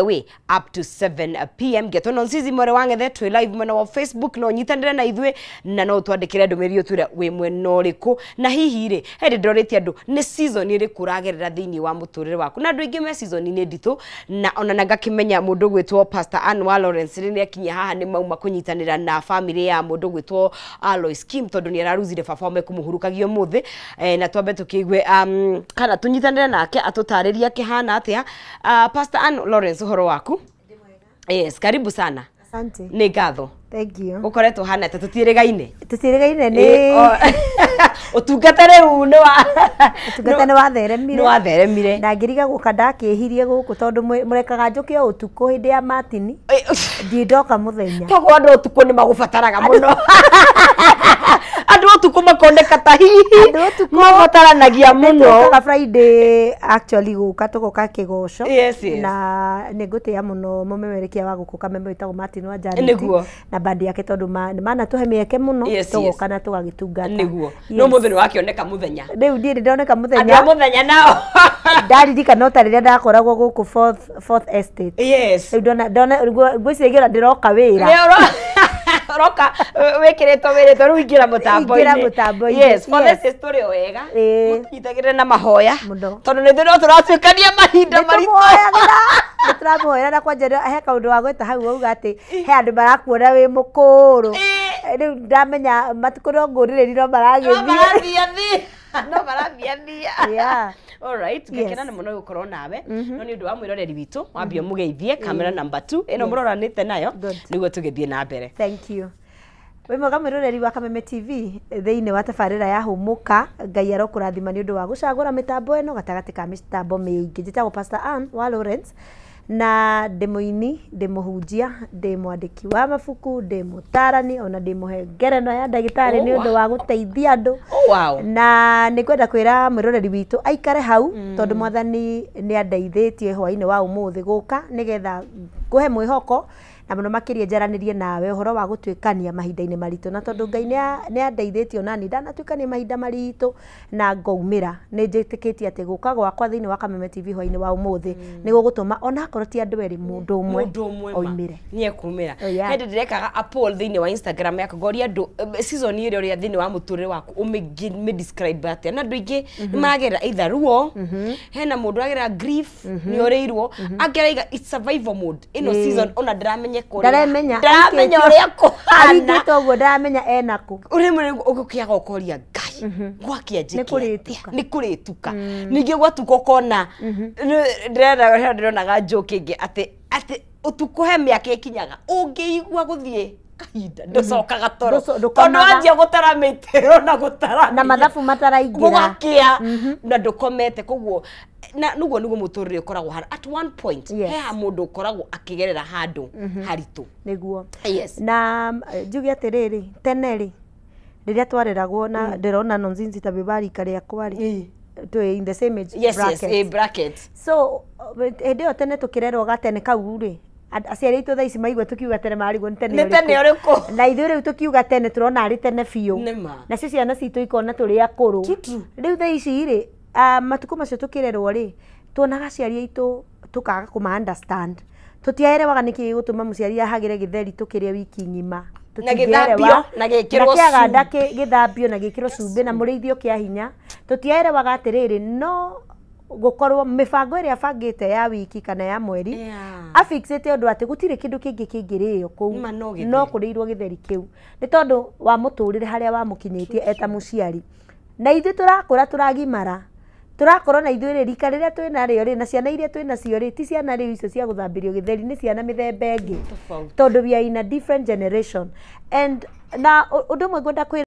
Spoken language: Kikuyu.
Way up to 7 p.m. Getwo Nonsizi mwere wa Ng'ethe, twĩ live mwena wa Facebook. No nyitanĩre na ithuĩ na no twandĩkĩre ndũmĩrĩri ũtwĩre wĩ mwena ũrĩkũ. Na hihi rĩ, he ndĩ ndorĩtie andũ nĩ season ĩrĩkũ ũragerera thĩinĩ wa mũtũrĩre waku, na andũ aingĩ me season-inĩ nditũ. Na ona na ngakĩmenya mũndũ gwĩtwo Pastor Ann wa Lawrence rĩrĩa akinyia haha nĩ mauma kũnyitanĩra na family ya mũndũ gwĩtwo Alois Kim, tondũ nĩ araruzire baba mekũmũhurukagia ũmũthĩ. Na twambe tũkĩigue kana tũnyitanĩre nake atũtarĩrie akĩhana atĩa. Pastor Ann Lawrence, ũhoro waku? Yes, karibu sana. Asante. Nĩ ngatho. Thank you. Ũkoretwo hana atĩa? Tũtiĩrĩgaine. Tũtiĩrĩgaine nĩ Ũtungata rĩu nĩ wa Ũtungata nĩ watheremire. Nĩ watheremire. Na ngĩriga gũka ndakĩhirie gũkũ tondũ mũrekaga njũke o ũtukũ hĩndĩ ya matini. Ndindoka mũthenya. Koguo andũ ũtukũ nĩ magũbataraga mũno, andũ ũtukũ makoneka ta hihi Andũ ũtukũ mabataranagia mũno. Tũkaga Friday actually gũka tũgoka kĩgoco. Yes. Na nĩ ngũtĩĩa mũno mũmemerekia wa gũkũ Kameme wĩtagwo Martin wa Janet. Na bandi yake tondũ nĩ manatũhe mĩeke mũno tũgoka na tũgagĩtungata. No mũthĩ nĩ wakĩoneka mũthenya. Rĩu niĩ nĩ ndoneka Andũ a mũthenya. Mũthenya nao. Ndaririkana o ta rĩrĩa ndakoragwo gũkũ fourth estate. Rĩu ndona ngwĩciria ndĩroka wĩra. Nĩ ũroka wĩkĩrĩtwo wĩrĩtwo rĩu ingĩra mũtambo-inĩ. Ingĩra mũtambo-inĩ, Yes, for yes. this is tũrĩ o wega. Ĩĩ. Mũtũnyitagĩrĩre na mahoya. Mũno. Tondũ nĩ ithuĩ no tũratuĩkania mahinda maritũ. Nĩtũmũhoyagĩra, nĩtũramũhoera. Na kwanja he kaũndũ wa gwĩta hau wauga atĩ he andũ marakuona wĩ mũkũrũ. Rĩu ndamenya matukũ no ngũrĩrĩri no No maragĩthiĩ. Marathiathia, no marathiathia. Alright, ngakena nĩ mũno gũkorwo nawe. No nĩ ũndũ wa mwĩroreri witũ, wambia mũgeithie kamera number 2 ĩno mũroranĩte nayo nĩguo tũgĩthiĩ na mbere. Thank you. Wĩ mwega mwĩroreri wa Kameme TV thĩinĩ wa tabarĩra ya Hũmũka. Ngai arokũrathima nĩ ũndũ wa gũcagũra mĩtambo ĩno gatagatĩ ka mĩtambo mĩingĩ. Njĩtagwo Pastor Ann wa Lawrence na ndĩ mũini, ndĩ mũhunjia, ndĩ mwandĩki wa mabuku, ndĩ mũtarani, ona ndĩ mũhe ngerenwa ya ndagĩtarĩ nĩ ũndũ wa gũteithia andũ. Na nĩ ngwenda kwĩra mwĩroreri witũ aikare hau tondũ Mwathani nĩ andeithĩtie hwainĩ wa ũmũthĩ gũka nĩgetha ngũhe mwĩhoko na mũno makĩria njaranĩrie nawe ũhoro wa gũtuĩkania mahinda-inĩ maritũ. Na tondũ Ngai nĩ andeithĩtie onani ndanatuĩkania mahinda maritũ na ngaumĩra, nĩ njĩtĩkĩtie atĩ gũka gwakwa thĩinĩ wa Kameme TV hwainĩ wa ũmũthĩ nĩ gũgũtũma ona akorwo ti andũ erĩ, mũndũ ũmwe Mũndũ ũmwe ma oimĩre. Nĩ ekumĩra. Oh, yeah. Hĩndĩ ndĩrekaga a poll thĩinĩ wa Instagram yakwa ngoria andũ season ĩrĩa ũrĩa thĩinĩ wa mũtũrĩre waku ũmĩ describe atĩa, na andũ aingĩ nĩ maragerera either ruo, hena mũndũ ũragerera grief nĩ ũrĩirwo, angĩ araiga it's survival mode ĩno season, ona ndaramenyeka ũrĩa Ndaremenya. Ndaramenya ũrĩa kũhana. Aringĩte ũguo ndaramenya ena kũ. Rĩmwe ũgũkĩaga ũkoria Ngai gwakĩa njĩke Nĩ kũrĩtuka. Nĩ kũrĩtuka. Ningĩ gwatuka ũkona ndĩrona ndĩronaga joke ĩngĩ atĩ ũtukũ he mĩaka ĩkinyaga ũngĩigua gũthiĩ kahinda ndũcokaga toro Ndũco- tondũ ndũkomaga. wanjia gũtara mĩtĩro na gũtara Na mathabu mataraingĩra. Gũgakĩa na ndũkomete. Koguo na nĩguo mũtũrĩre ũkoragwo hana at one point he mũndũ ũkoragwo akĩgerera handũ haritũ. Nĩguo. Na njuge atĩrĩrĩ, tene rĩ, rĩrĩa twareragwo na ndĩrona Nonzinzi ta bĩba rika rĩakwa rĩ, twĩ in the same age Yes, bracket. a bracket. So hĩndĩ ĩyo tene tũkĩrerwo gatene kau rĩ, aciari aitũ thaa ici maigua tũkiuga tene marigwo nĩ tene Nĩ tene ũrĩkũ. ũrĩkũ? Na ithuĩ rĩu tũkiuga tene tũrona arĩ tene biũ. Nĩ ma. Nacio ciana citũ ikona tũrĩ akũrũ. True, true. Rĩu thaa ici rĩ, matukũ macio tũkĩrerwo rĩ, tuonaga aciari aitũ tũkaga kũma understand. Tũtiaerewaga nĩkĩ gĩgũtũma mũciari ahagĩre gĩtheri tũkĩrĩa wiki ng'ima. Na gĩthambio, na gĩkĩrwo Na kĩaganda cumbĩ. Gĩthambio na gĩkĩrwo cumbĩ na mũrĩithio kĩa hinya. Tũtiaerewaga atĩrĩrĩ, no gũkorwo mĩbango ĩrĩa abangĩte ya wiki kana ya mweri afixĩte ũndũ atĩ gũtirĩ kĩndũ kĩngĩ kĩngĩrĩo kũu Ma no gĩtheri. No kũrĩirwo gĩtheri kĩu nĩ tondũ wa mũtũrĩre harĩa wamũkinyĩtie eta mũciari. Na ithuĩ tũrakũra, tũragimara, tũrakorwo na ithuĩ rĩ, rika rĩrĩa twĩ narĩo rĩ, na ciana iria twĩ nacio rĩ, ti ciana rĩu icio cia gũthambĩrio gĩtheri, nĩ ciana mĩthemba ĩngĩ Tofauti. Tondũ we are in a different generation. And na ũndũ ũmwe ngwenda kwĩra